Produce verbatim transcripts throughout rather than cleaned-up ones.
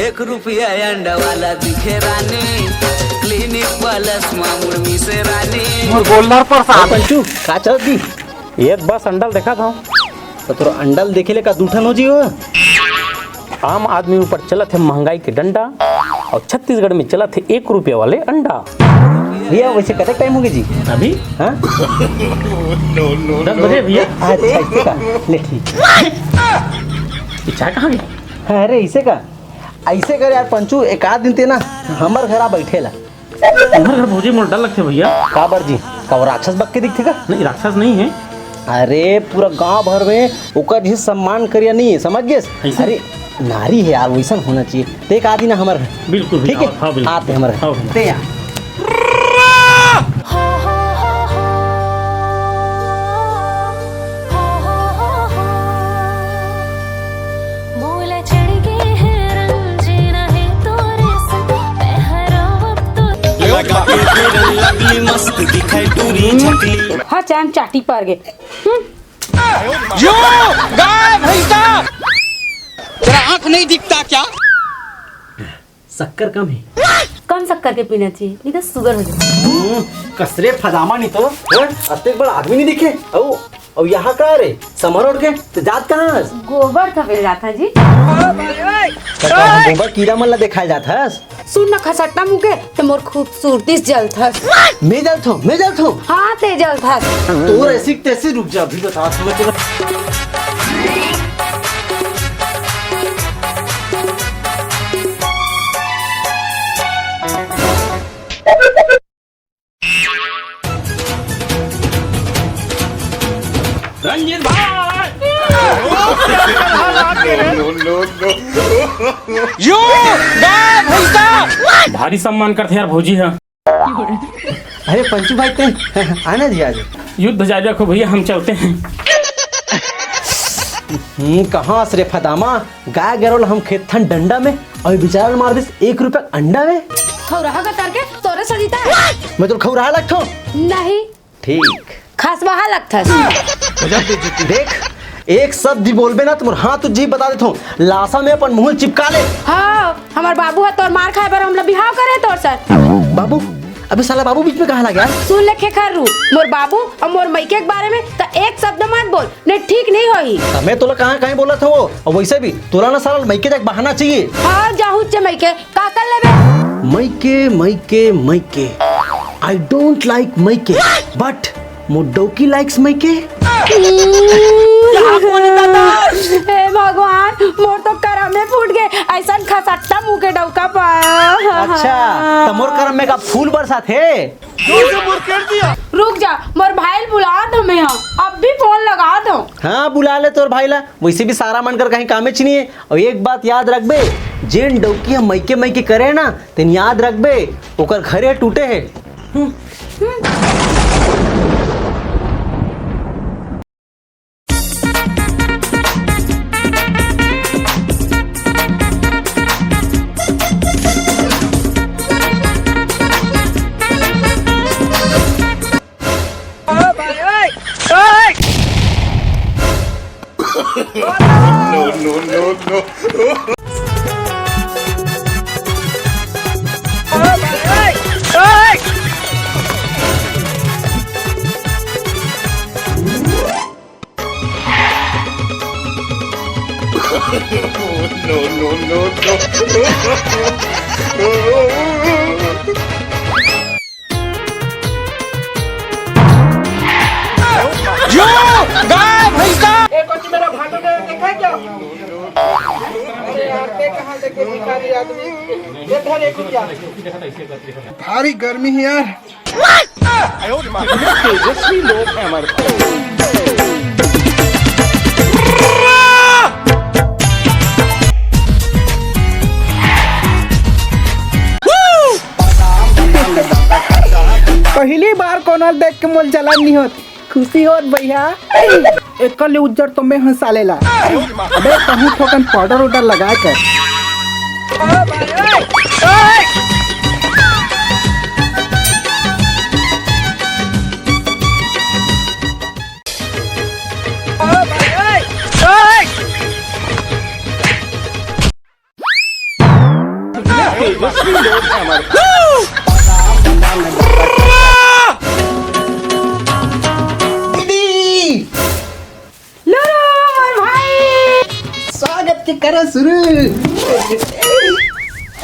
एक रुपया अंडा वाला दिखे रानी, क्लिनिक प्लस मा मुड़ मिसे रानी। मोर गोल्लर पर साहब। पंचू, का चलत दी? ये बस अंडा ल देखत हंव। त तोर अंडा ल देखे ले का दू ठन हो जी हो? आम आदमी ऊपर चलत हे महंगाई के डंडा, अउ छत्तीसगढ़ में चलत हे एक रुपया वाले अंडा। भैया, वैसे कतेक टाइम होगे जी? अभी? हाँ? दस बजे भैया। अच्छा, इसे का? ले, ठीक। ये चाय कहाँ गई? अरे, इसे का? अइसे कर यार पंचू, एक आध दिन ते ना हमर घर आ बइठे ला। तुम्हर घर भौजी मोला डर लगथे भैया। काबर जी? का वो राक्षस बन के दिखथे का? नहीं, राक्षस नहीं है। अरे, पूरा गांव भर में ओकर जइसे सम्मान करिया नहीं है, समझ गेस? अइसे? अरे, नारी है यार, वइसन होना चाहिए। ते एक आदि ना हमर घर। बिल्कुल भैया, ठीक है? हाँ, बिल्कुल। आते हमर घर। हाँ भैया। ते यार। मोला चढ़ गे हे रंग, जीना हे तोरे संग, मैं हर वक्त तो। लगा के फेर लवली मस्त दिखाई टूरी झकली। हर चाम चाटी पर गे। हम्म। यो गाय भैंसा, तेरा आंख नहीं दिखता क्या? शक्कर कम हे। कम शक्कर के पीना चाहिए, नहीं तो शुगर हो जाए। हम्म, कसरे फदामा नहीं तो, हैं? अतेक बड़ आदमी नहीं दिखे। अउ, अउ यहाँ का रे? समारोह के तो जात कहाँ हस? गोबर थपेल जात हंव जी। त का हम गोबर कीरा मन ला देखाए जात हस? सुन न खसट्टा मुँह के, ते मोर खूबसूरती से जलथस। मैं जलथों, मैं जलथों। हाँ, ते जलथस। तोर ऐसी तैसी, रुक जा, अभी बता, मैं तेरा रंजीत भाई! यो गाय भैंसा! भारी सम्मान करथे यार भौजी हा। अरे पंचू भाई, ते आना जी आज। युद्ध जारी रखो भैया, हम चलते हैं। हम्म, कहाँ अस रे फदामा? गाय गरवा ल हम खेदथन डंडा में, अउ ये बेचारा ल मार दिस एक रुपया अंडा में। खौराहा का तरके तोरे सजीता है। मैं तो खौराहा लगथों? नहीं। ठीक। खसवाहा लगथस। देख, एक शब्द भी बोलबे ना, त मोर हाथ जीभ बता देथों। लासा में अपन मुँह ल चिपका ले। हाँ, हमर बाबू ह तोर मार खाए बर हमला बिहाव करे तोर सर। बाबू? अबे साला बाबू बीच में कहाँ लग गया? सुन ले खेखर रू, मोर बाबू अउ मोर मइके के बारे में त एक शब्द मत बोल, नहीं ठीक नहीं होही। त मैं तोला कहाँ कहीं बोलत हंव, अउ वइसे भी तोला ना साला मइके जाके बहाना चाहिए। हाँ, जाहूँ चे मइके, का कर लेबे? मइके, मइके, मइके। I don't like मइके, but मोर डौकी likes मइके। हे भगवान, मोर तो करम में फूट गे, अइसन खसट्टा मुँह के डौका पाया। अच्छा, त मोर करम में का फूल बरसात हे? रुक जा, मोर भाई ल बुलात हंव मैं, अब भी फोन लगात हंव। हाँ, बुला ले तोर भाई ला, वइसे भी सारा मन कर कहीं कामेच नहीं हे। अउ एक बात याद रखबे, जेन डौकी ह मइके मइके करे ना, तेन याद रखबे, ओकर घरे टूटे हे। No, no, no, no। No, no, no, no। यो गाय भैंसा। ए, कुछ मेरा भाटो ने देखा है क्या? अरे यार, ते कहाँ देखे भिखारी आदमी? ये धर एक रुपया। भारी गर्मी है यार। तेजस्वी लोग हैं हमारे पास। पहली बार कोनो देख के मोल जलन नहीं होत, खुशी होत भैया। एकर ले उज्जर तो मैं हंसा लेला। अबे कहूँ ठोकन पाउडर उडर लगा कर। दीदी! लुरु, मोर भाई! स्वागत के करा शुरू।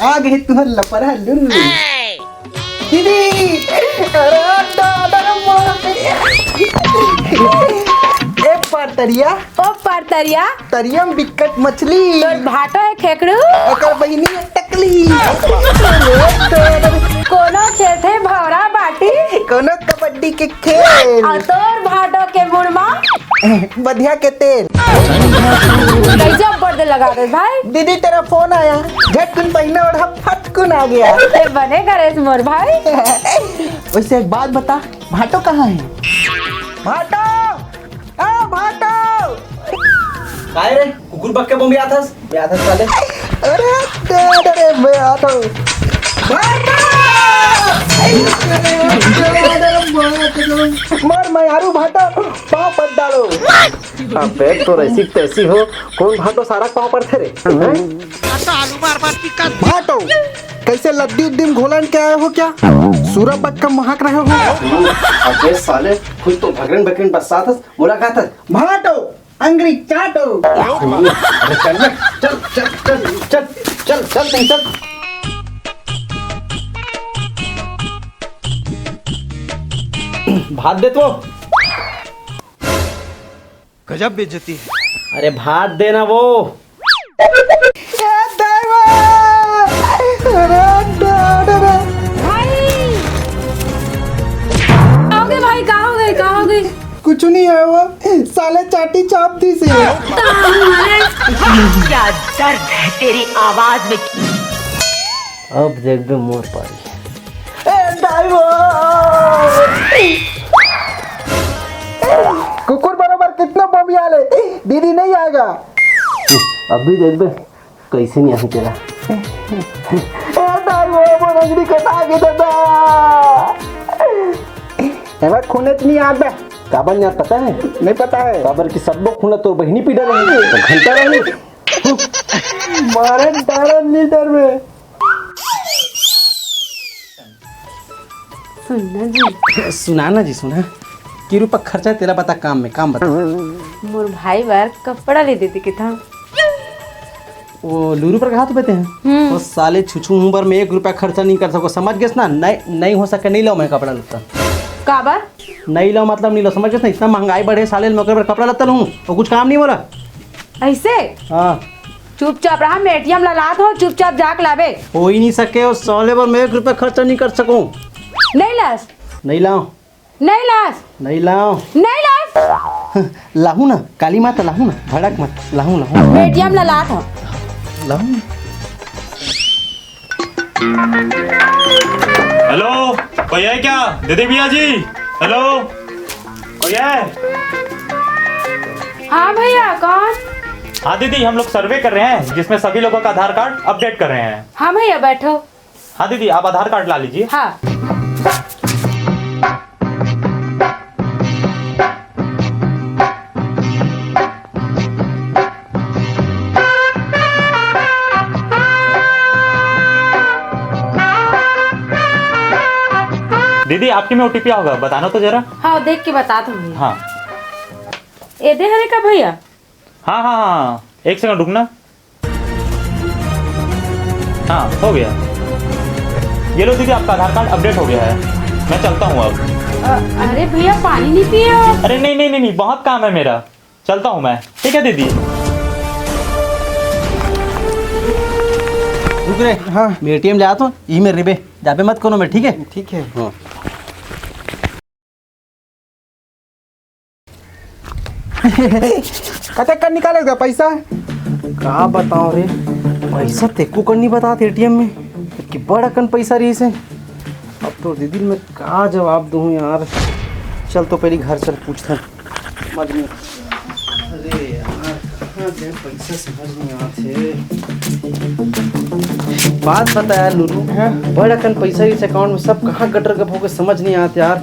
आ गे तुहर लपरा लुरु। दीदी! अरे दादा रे, मोर ए पार तरिया। ओ पार तरिया। तरिया म बिकट मछली। तोर भाटो हे खेकड़ू। ओकर बहिनी हे टकली। कोनो खेलथे भौरा बाटी। कोनो कबड्डी के खेल। अउ तोर भाटो के मुड़ मा बधिया के तेल। कइसे अब्बड़ दे लगा दे भाई। दीदी, तेरा फोन आया, झटकुन पहिना ओढ़ा फटकुन आ गया। ए, बने करेस मोर भाई। वैसे एक बात बता, भाटो कहाँ है? भाटो! आ, भाटो! काय रे, कुकुर बक के बम्बियाथस? बम्बियाथस साले। अरे, दे, दे रे, मैं आता हूँ। भाटो! मोर मयारू भाटो, पाँव पट डालो। अबे, तो ऐसी तैसी हो, कौन भाटो सारा पाँव पड़थे रे? हैं? भाटो, कैसे लद्दी उद्दी में घोलन के आए हो क्या? सूरा बक का महक रहे हो? अबे साले, खुद तो भगरन बकरन बरसात हस, मुलाकात हस। भाटो, अंगरी चाटो। अरे चल ना, चल, चल, चल, चल, चल, चल, चल, चल। भात दे तो। गजब बेइज्जती है। अरे भात देना वो। ए दाई माँ! अरे दादा रे। भाई! का हो गे भाई, का हो गे, का हो गे? कुछ नहीं है वो, साले चाटी चाप दी से। क्या दर्द है तेरी आवाज में। अब देखबे मोर पारी। ए, दाई वो! कुकुर बरोबर कितना बमिया ले, दीदी नहीं आएगा। अभी देखबे, कैसे नहीं आही तेला। ए, दाई वो, मोर अंगड़ी कटा के दादा। एमा खूने तो नहीं आत बे। काबर नहीं आत पता है? नहीं पता है। काबर कि सबो खून ला तोर बहिनी पी डरे, घंटा रही। मारे डरन नहीं डर में। सुन ना जी। सुना ना जी, सुना। के रुपया खर्चा तेला बता, काम में, काम बता। मोर भाई बर कपड़ा ले देते के था। वो लूरू पर कहा तो बेते हैं। हम्म। तो साले छुछू हूँ बर मैं एक रुपया खर्चा नहीं कर सको, समझ गेस ना? नहीं, नहीं हो सके, नहीं लाओ मैं कपड़ा लत्ता। काबर? नहीं लाओ मतलब नहीं लाओ, समझ गेस ना? इतना महंगाई बढ़े साले, मैं ओकर बर कपड़ा लत्ता लूँ, वो कुछ काम नहीं बोला। ऐसे? हाँ। चुपचाप रहा, मैं एटीएम ला लात हूँ, चुपचाप जाके लाबे। हो ही नहीं सके, वो साले बर मैं एक रुपया खर्चा नहीं कर सकूँ। नहीं लास? नहीं लाओ। नहीं लास? नहीं लाओ। नहीं लास? लाहू ना, काली माता लाहू ना, भड़क मत, लाहू, लाहू। मैं एटीएम ला लात हूँ। लाहू। हेलो, कोई है क्या? दीदी भैया जी, हेलो, कोई है? हाँ भैया, कौन? हाँ दीदी, हम लोग सर्वे कर रहे हैं जिसमें सभी लोगों का आधार कार्ड अपडेट कर रहे हैं। हाँ भैया, बैठो। हाँ दीदी, आप आधार कार्ड ला लीजिए। हाँ। दीदी, आपके में ओटीपी होगा, बताना तो जरा। हाँ, देख के बता दूंगी। हाँ। ये दे हरे का भैया? हाँ, हाँ, हाँ, एक सेकंड रुकना। हाँ, हो गया। ये लो दीदी, आपका आधार कार्ड अपडेट हो गया है। मैं चलता हूँ अब। अ-, अरे भैया, पानी नहीं पिए हो? अरे नहीं, नहीं, नहीं, नहीं, बहुत काम है मेरा। चलता हूँ मैं, ठीक है दीदी? रुक रे। हाँ। मैं एटीएम ले आत हूँ, इही मेर रिबे, जाबे मत कोनो मेर, ठीक है? ठीक है। हाँ। कतेक कर निकाले गा पैसा? का बताओ रे, पैसा तेको कर नहीं बतात एटीएम में, कि बड़ अकन पैसा रहिस हे। अब तो दीदी मैं का जवाब दूँ यार। चल तो पहले घर चल पूछथन। समझ नहीं। अरे यार, कहाँ गए पैसा, समझ नहीं आत हे। बात बता यार लुलू, हाँ? बड़ अकन पैसा इस अकाउंट में, सब कहाँ गटर गप हो गे, समझ नहीं आत यार।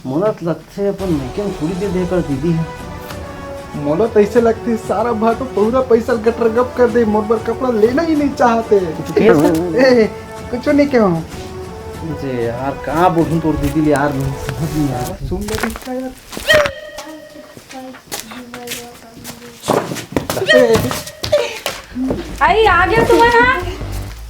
मोला तो लगथे अपन मइके में पूरी दे दे कर दीदी हे। मोला तो ऐसे लगथे सारा भाटो पूरा पैसा गटर गप कर दे, मोर बर कपड़ा लेना ही नहीं चाहते। कुछ कहे सर? ए, कुछ नहीं कहूँ। जे यार, कहाँ बोलूँ तोर दीदी ले यार, मैं समझ नहीं आ रहा। सुन ले इसका यार। अरे, आ गया तुम्हारा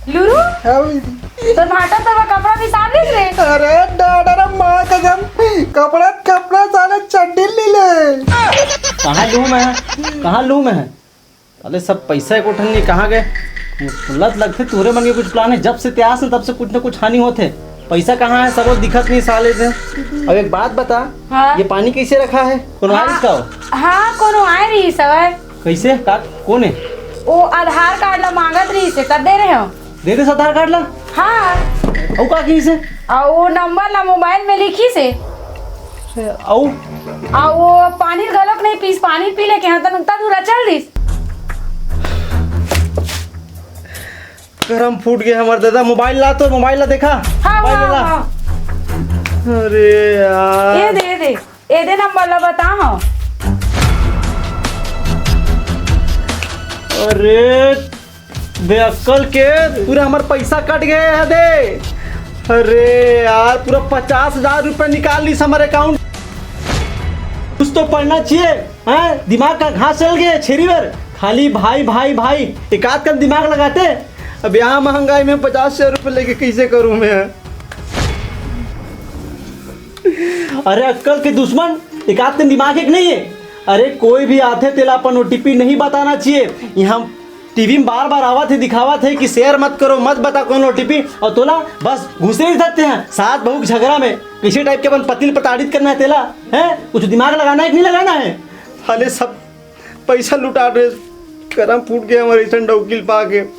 लुरु? हाँ दीदी। तो भाटा तवा कपड़ा भी साफ लिस रे? अरे दादा रे माँ कसम, कपड़ा, कपड़ा साला चड्डी ले ले। कहाँ लूँ मैं? कहाँ लूँ मैं? साले सब पैसा एको ठन नहीं, कहाँ गए? लत लगथे तोरे मन के कुछ प्लान है, जब से त्यास न तब से कुछ न कुछ हानि होथे। पैसा कहाँ है, सब दिखत नहीं साले से। अब एक बात बता, हाँ। ये पानी कैसे रखा है? कोनो हाँ। आइस का हो? हाँ, कोनो आए रही सवाय। कैसे? का, कौन है? वो आधार कार्ड ला मांगत रही से, कर दे रहे हो। दे दे आधार कार्ड ला। हाँ। अउ का कही से? आ वो नंबर ला मोबाइल में लिखी से। अउ? आ वो पानी घलोक नहीं पीस, पानी पी लेके यहाँ तन उतना दूर चल दिस। करम फूट गए हमर दादा, मोबाइल ला तो, मोबाइल ला देखा। हाँ, मोबाइल हाँ, ला। हाँ। अरे यार। ये दे, ये दे, ये दे नंबर ला बता। हाँ। अरे बेअक्कल के, पूरा हमर पैसा कट गए है दे। अरे यार, पूरा पचास हजार रुपया निकाल लिस हमर अकाउंट। कुछ तो पढ़ना चाहिए, हैं? दिमाग का घास चल गया छेरी बर। खाली भाई, भाई, भाई, एक आध कन दिमाग लगाते। अब यहाँ महंगाई में पचास हजार रुपये लेके कैसे करूँ मैं? अरे अक्कल के दुश्मन, एक आध कन दिमाग एक नहीं है। अरे कोई भी आथे तेला अपन ओटीपी नहीं बताना चाहिए। यहाँ टीवी में बार बार आवत है, दिखावत है कि शेयर मत करो, मत बता कौन ओटीपी, और तोला बस घुसे ही सकते हैं सास बहू के झगड़ा में। किसी टाइप के अपन पति ल प्रताड़ित करना है तेला, है? कुछ दिमाग लगाना है कि नहीं लगाना है? साले सब पैसा लुटा रहे, करम फूट गया हमारे ऐसा डौकी ल पाके।